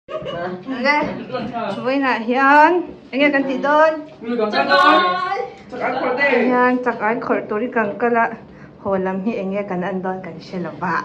Le vawiinah hian eng nge kan tih dawn? Hian chak an khawrh turin kan kal a, haw lam hi eng nge kan en dawn kan hre lo va.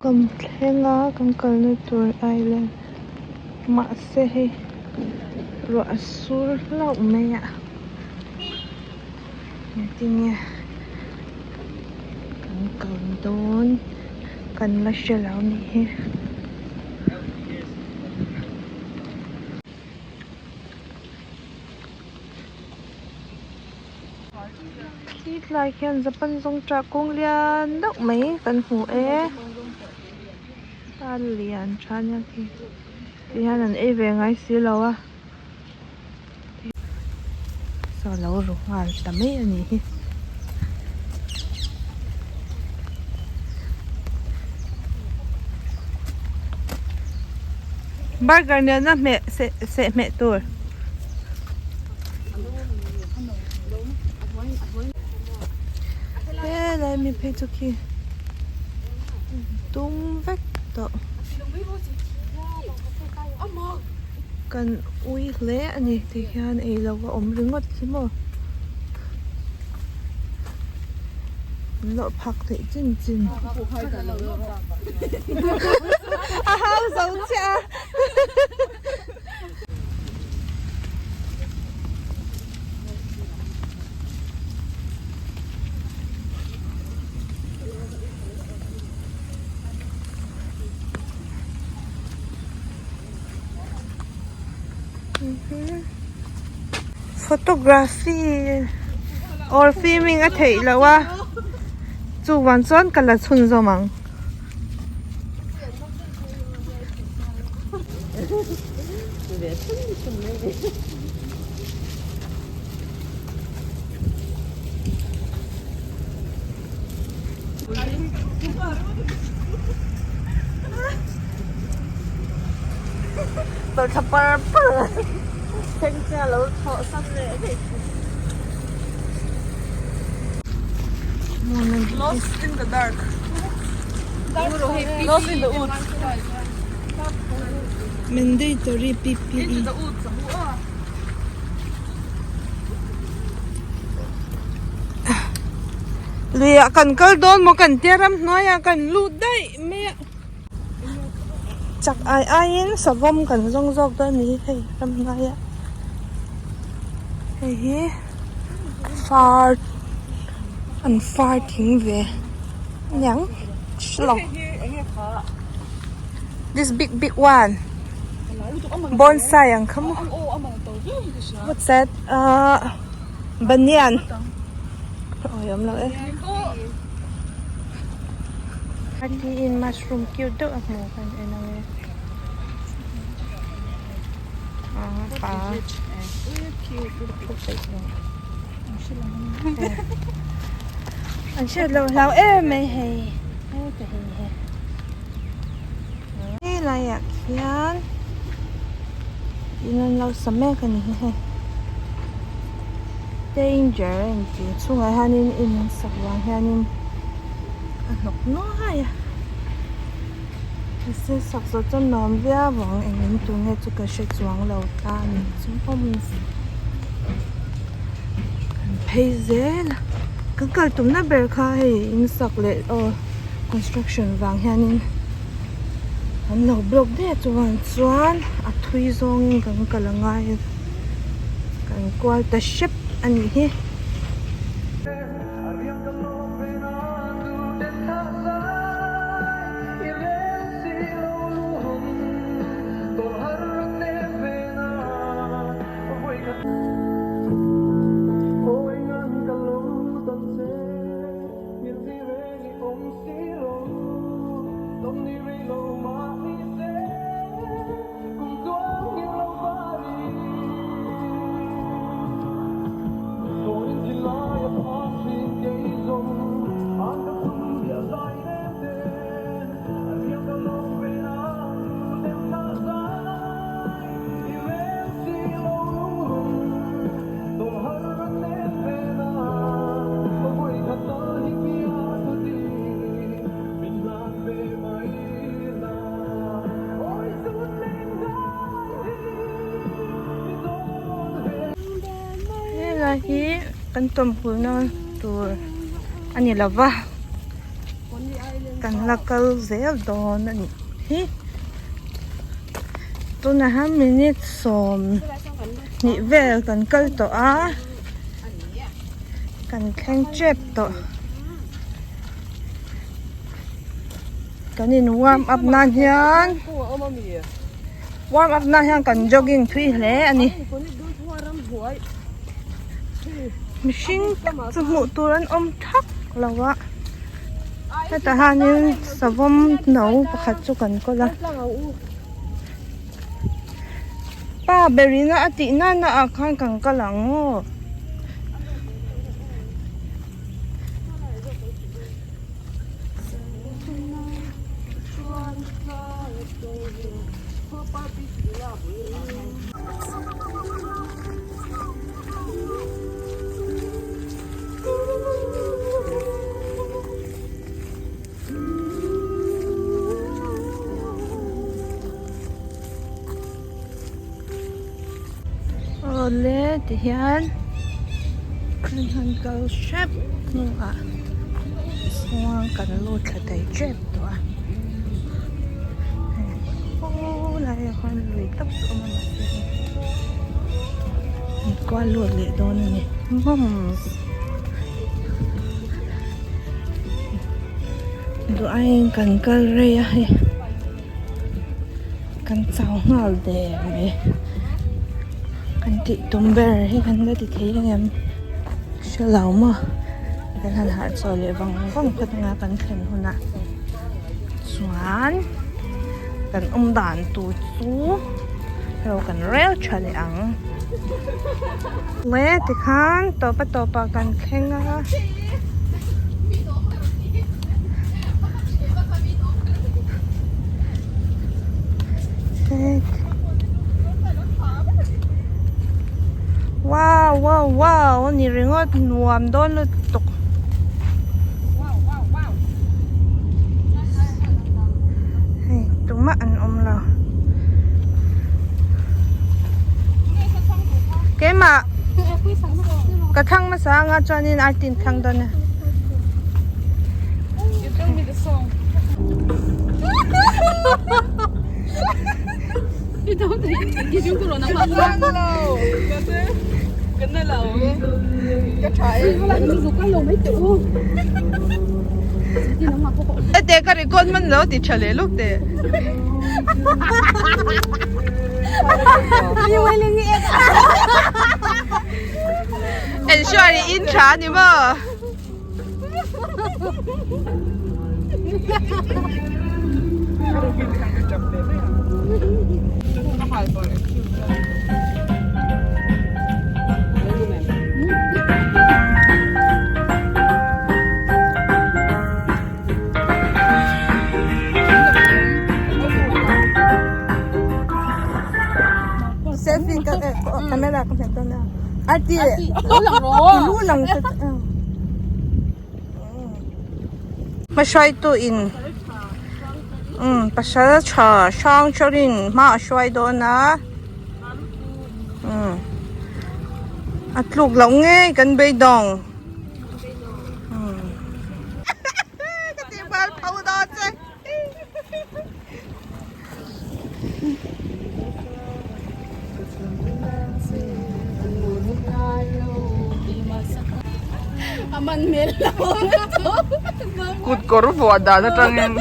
Kan thleng a kan kalna tur island mahse hei ruah a sur hlauh mai a engtin nge kan kal dawn kan la hre lo a nih hi. Khi tlai khian Japan zawng ṭah kawng lian deuh mai kan hmu e a lian tha ania khi ti hian an ei ve ngai si lo a saw lo ru nghal ta mai a nih hi. Burger nena hmeh seh seh hmeh tur. Helai mi phei chu khi tum vek tawh kan ui hle a ni ti hian ei lo a awm ringawt hi maw. An lawh phak theih chin chin. A hau zo chiah a. Photography or filming a theih loh a chuvang chuan ka la chhunzawm ang. Tawlhthla par par thleng che lo thawh san leh thei. Lost in the dark. Lost in the woods. Mandatory PPE. Into the woods. Luiah kan kal dawn maw kan tia ramhnuaiah kan lut daih mai a chak ai aiin savawm kan zawng zawk dawn a ni hei ramhnuaiah hei hi far an far thing ve aniang hrelo this big big one bonsai ang kha maw what's that ahh banyan awi awm lo e party in mushroom cute deuh a hmuh kan en ang e ah pa an hriat loh hlau em mai hei heta hei he helaiah khian in an lo sa mek a ni hi hei danger a inti chhungah hianin in an sak vang hianin a hnawk nuai a mahse sak zawh chuan nuam viau ang eng in tur nge chu ka hre chuang lo ta a ni chu awm kan phei zel a kan kal tumna ber kha hei in sak leh aw construction vang hianin an lo block daih a chuvang chuan a thui zawngin kan kal a ngai a kan kual ta hrep a nih hi. Helai hi kan tawmhulna tur a ni lo va kan la kal zel dawn a nih hi tunah hian minute 20 vel kan kal tawh a kan thleng tep tawh. Kan in warm up nan hian warm up nan hian kan jogging thui hle a ni mihring tak chu hmuh tur an awm thak lo a hetah hianin savawm no pakhat chu kan kawl a pa berina a tih nana ah khan kan kal ang aw. Awle tihian kan han kal hrep hnuah chuan kan lut thla thei tep tawh a hei khulaiah khuan lui tak chu a awm a mahse hei an kual lut leh dawn a ni duh aiin kan kal rei a hei. Kan chau nghal der mai kan tih tum ber hi kan la ti thei ang em hre lo maw kan han harh chhuah leh vang vang phawt anga kan thlen hunah chuan kan awm dan tur chu ro kan rel tha leh ang le tikhan tawp a tawpah kan thleng a. Wow wow wow a ni ringawt nuam dawn lutuk hei tumah an awm lo keimah ka thlang hmasa anga chuanin a tin thlang dawn a. You tell me the song. Ete ka record man lo ti tha leh luk te. Ensure i in tha ni maw? Selfie ka camera ka hmet dawn a. Arti lu lang ta Hmahruaitu in umm pasal tha hrang hrawrin hma a hruai dawn a umm a tluk loh ngei kan beidawng umm ka tih bal pho dawn che. Kut kawr vuah dan atangin.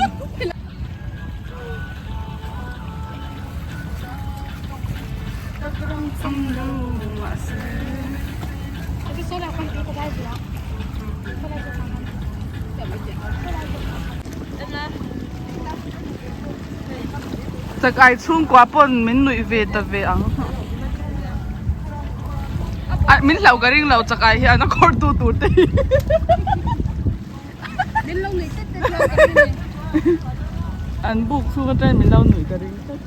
Chakai chhungkua pawn min nuih ve ta ve ang ah min hlauh ka ring lo chakai hian a khawr tu tur te hi an buk chhung atangin min lo nuih ka ring tlat.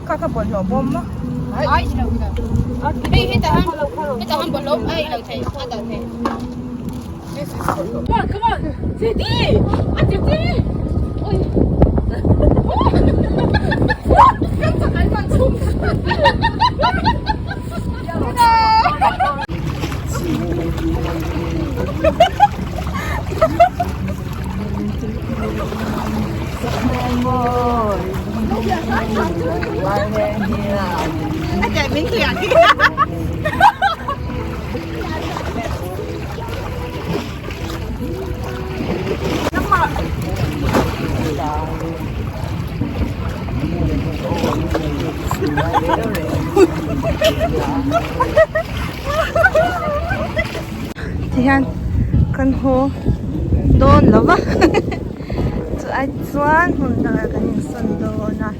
Kha kha bawlhhlawh bawm maw? Tihian kan haw dawn lo va chu ai chuan hmun dangah kan insawn dawn a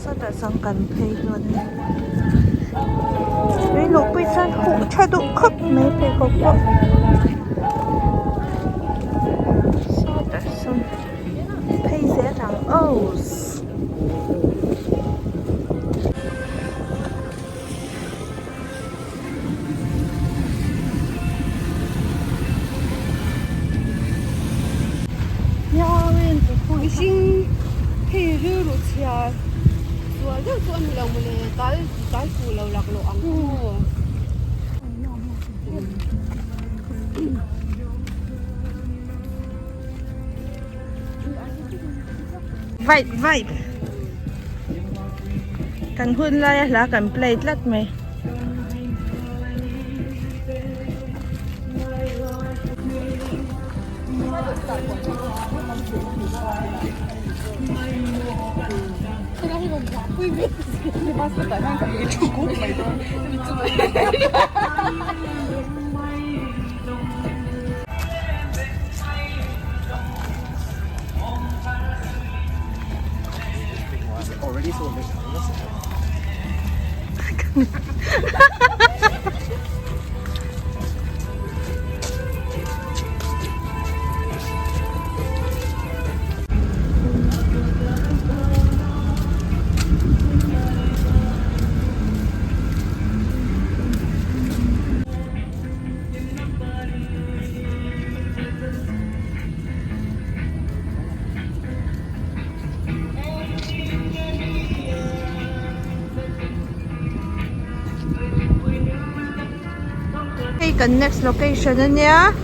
sawtah chuan kan phei dawn a ni tui luh pui chuan huh tha duh khawp mai pheikhawk pawh sawtah sawn phei zel ang aw. Mihring hei rilru chhia sual deuh chu a ni lo mawle tal tal fuh lo laklawh ang kha maw. Vibe vibe kan hun laia hla kan play tlat mai. Hei kan next location a nia.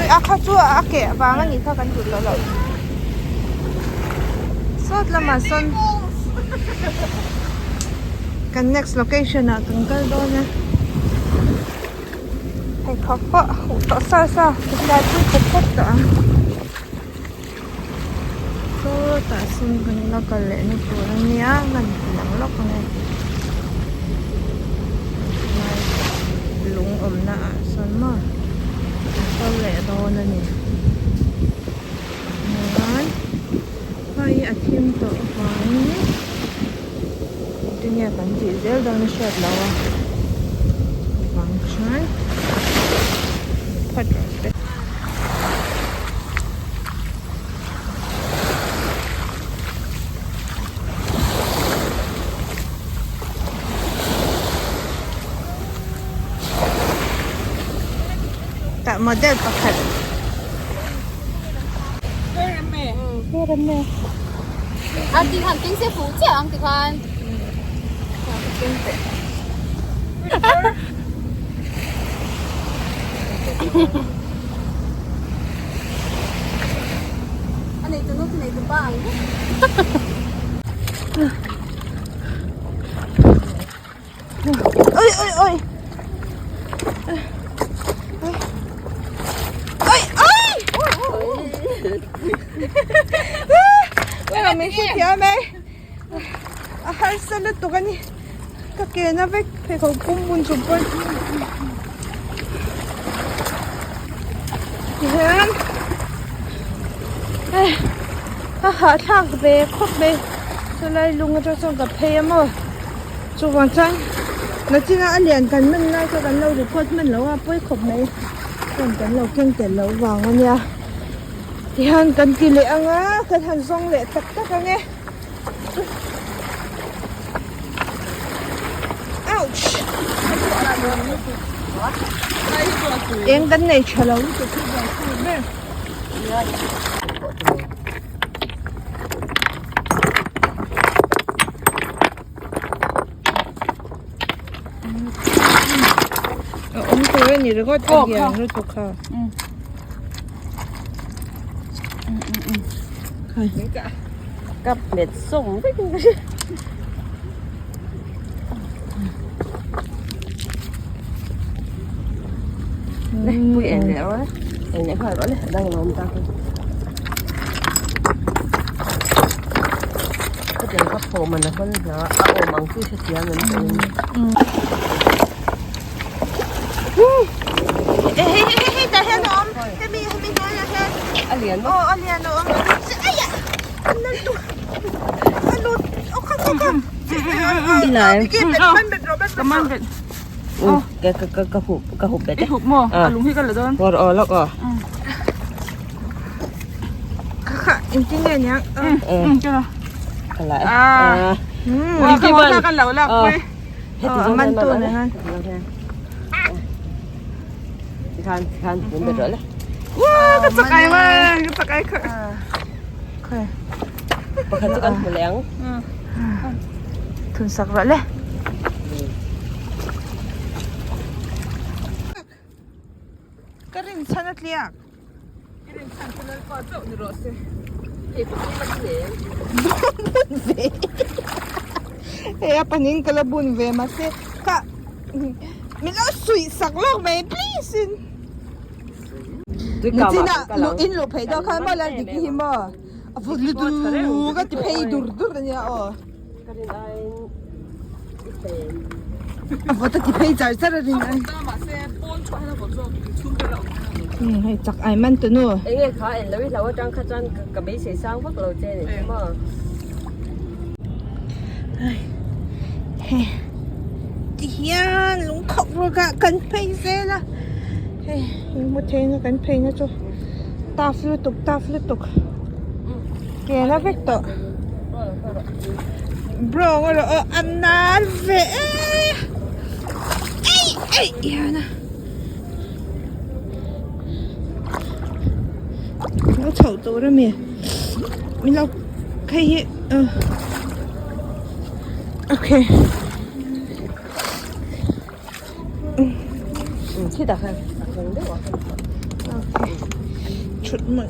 A kha chu a keh vang a nih kha kan duh tawh loh. Sawt lamah sawn kan next location ah kan kal dawn a pheikhawk pawh huh tawh sa sa tlai pui khawp khawp tawh ang sawtah sawn kan la kal leh na tur a nia kan ti lang lawk ang e lung awmna ah sawn maw kan kal leh dawn a ni. Chuan hei a thim tawh avangin tinge kan tih zel dawn a hriat loh a vang chuan phawt rawh se. Tah model pakhat. A ti khan keng se fuh chiah ang ti khan. A nei tu nu chu nei tu pa ang vek. Oi oi oi. Oi oi. Oi mình sẽ thiam mai. A harsa lutuk a ni. Ka ke na vek pheikhawk pum bun chung pawn. Tihian a hahthlak ve khawp mai. Chulai lung atang chuan ka phei a maw. Chuvang chuan nachina a lian kan man lai kha kan lo record hman lo a pawi khawp mai phone kan lo keng tel loh vang a nia tihian kan ti leh ang a kan han zawng leh tak tak ang e ouch eng kan nei tha lo lutuk hi buaithlak ber. A awm tur a ni ringawt a lian lutuk kha. Ka hmet sawng vek in ka hria. Pui en leh rawh le. En leh nghal rawh le. A dang lo awm ta khi. Khatiang ka phawh man a hawn hna a awm ang chu hrethiam an awm. Hei hei hei tah hian a awm. Hemi hemi hnuaiah hian. A lian maw? Aw a lian a awm. Aiah! An nal tuk. A lut. Aw kha kha kha. Ka man bet. Ka ka ka ka hup ka hup bet I hup maw? A lung hi ka la dawn. Ngawr aw lawk aw. Kha kha engtin nge niang? Ka la. Ka la. Ah. Ka man ka lo lak pui. A man tu nen han. Khan khan min bet rawh le. Wow, ka chakai man, ka chakai kha. Khawi. Pakhat chu kan hmu leh ang. Thun sak rawh le. Ka rin chhan a tliak. I rin chhan chu Lalpa chauh ni rawh se. Hei pakhat ka ni em? Bun ve. Hei a panin ka la bun ve mahse ka min lo suih sak lawk mai please in. Nichina luh in luh phei dawn khan maw lal dik hi maw a vut lutuk a ti phei dur dur ania aw. Ka rin aiin i tlem. A vawt a ti phei char char a rin ai. Mahse pawn chhuah hian a vawt zawk inchhung te la awm Hmm hei chak ai man tunu. Enge kha en lo i hlo atang kha chuan ka beisei sang vak lo che ni chu maw. Ai hei tihian lungkhawp rawk ah kan phei zel a hei engemaw theihna kan phei na chu tough lutuk tough lutuk. Ke la vek tawh. Bro nga rawh aw a nal ve e. Ei ei hian a. Lo chhoh tur a mi. Min lo hei hi okay. Khitah khan a hnung deuh ah khan okay thut hmun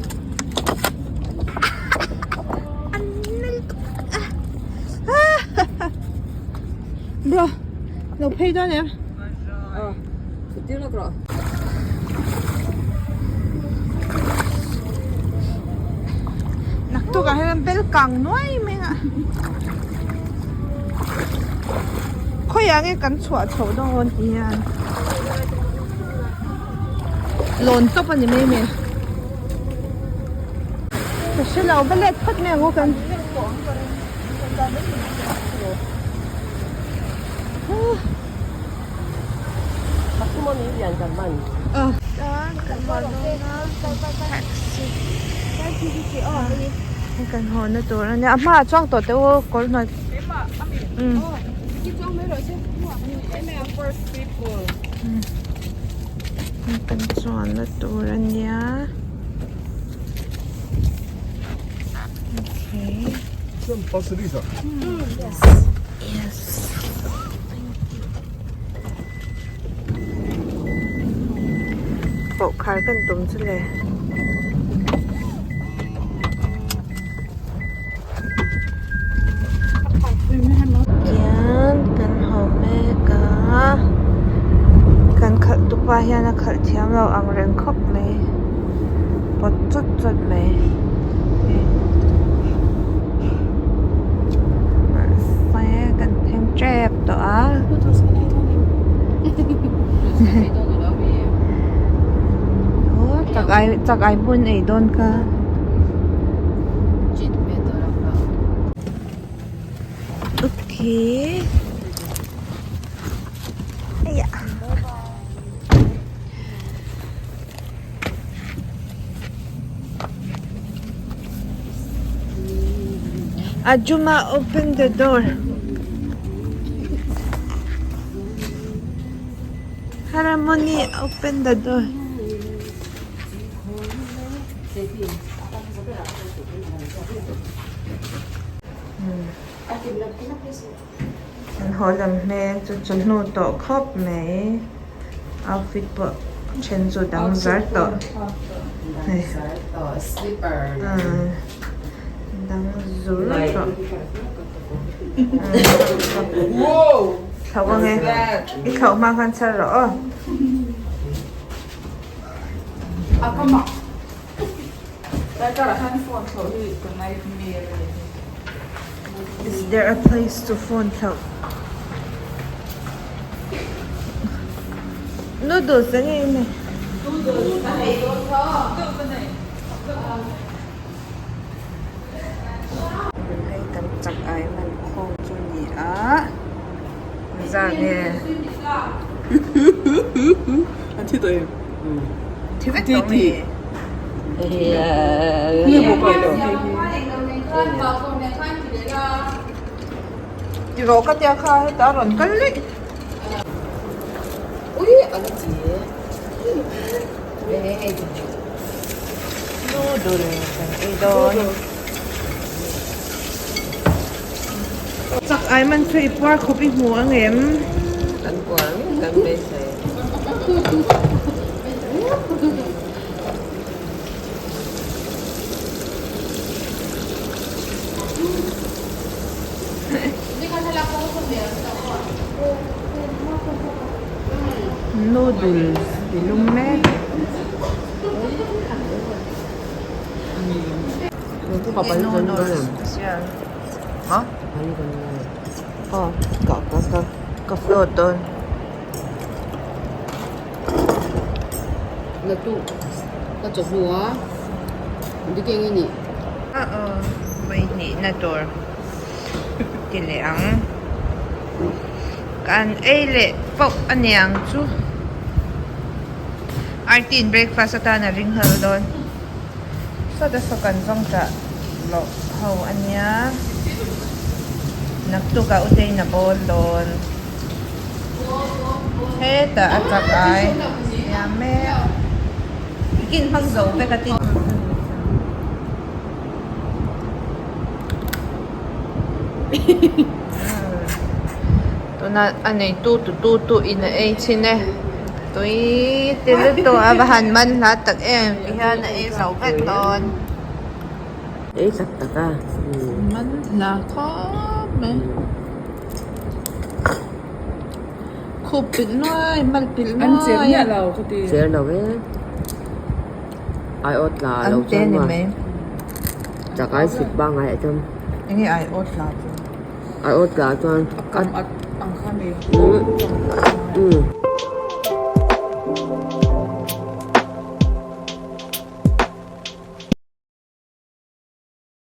bro lo phei dawn em aw thut tir lawk rawh naktuk ah hian bel kang nuai mai a. Khawiah nge kan chhuah chhoh dawn ti hian lawn tawp a ni mai mai ka hre lo va let phawt mai ang aw kan Kan haw na tur a nia a hmaah chuang tawh teh u kawr hnuai kan chuan na tur a nia okay yes. Pawh khar kan tum chu le. Tian kan haw mek a kan khalh tupa hian a khalh thiam lo ang reng khawp mai pawt chawt chawt mai. Mahse kan thleng tep tawh a. Aw chak ai chak ai bun ei dawn kha. Okay. Ajuma open the door. Haramoni open the door. An haw lam hmel chu chawhnu tawh khawp mai outfit pawh then chu dang zar tawh hei dang zur tawh thlauh ange i thlauh hma khan chhar rawh aw. Is there a place to phone thlauh? Noodles eng nge nei? Hei kan chak ai man khawm chu ni a zan nge? An thi tawh em? Thi vek tawh mai. Ti rawh ka tia kha heta a rawn kal daih. Noodle kan ei dawn. Chak ai man chu i puar khawp i hmu ang em? Kan puar ngei kan beisei. Noodles ti lum mek. Noodles a aw ka ka ka ka float dawn. A aw vawi hnih na tur ti leh ang kan ei leh pauh a niang chu Artin breakfast atan a ring nghal dawn. Sawta saw kan zawng tah loh ho a nia. Naktukah Utein a bawl dawn. Hetah a chak ai siam mek. Ikin hmang zo vek a ti. Tuna a neitu tu tu tu in a ei thin e. Tui ti lutuk a va han man hla tak em ti hian a ei zo vek dawn. Ei tak tak a. Man hla khawp mai. Khup pilh nuai mal pilh nuai. An cher miah lo ka ti. Cher lo e. Ai awt tla lo chuan maw. Chakai chhit pangngai ah chuan. Enge ai awt tla chu? Ai awt tla chuan. A kam ang kha mi. Um.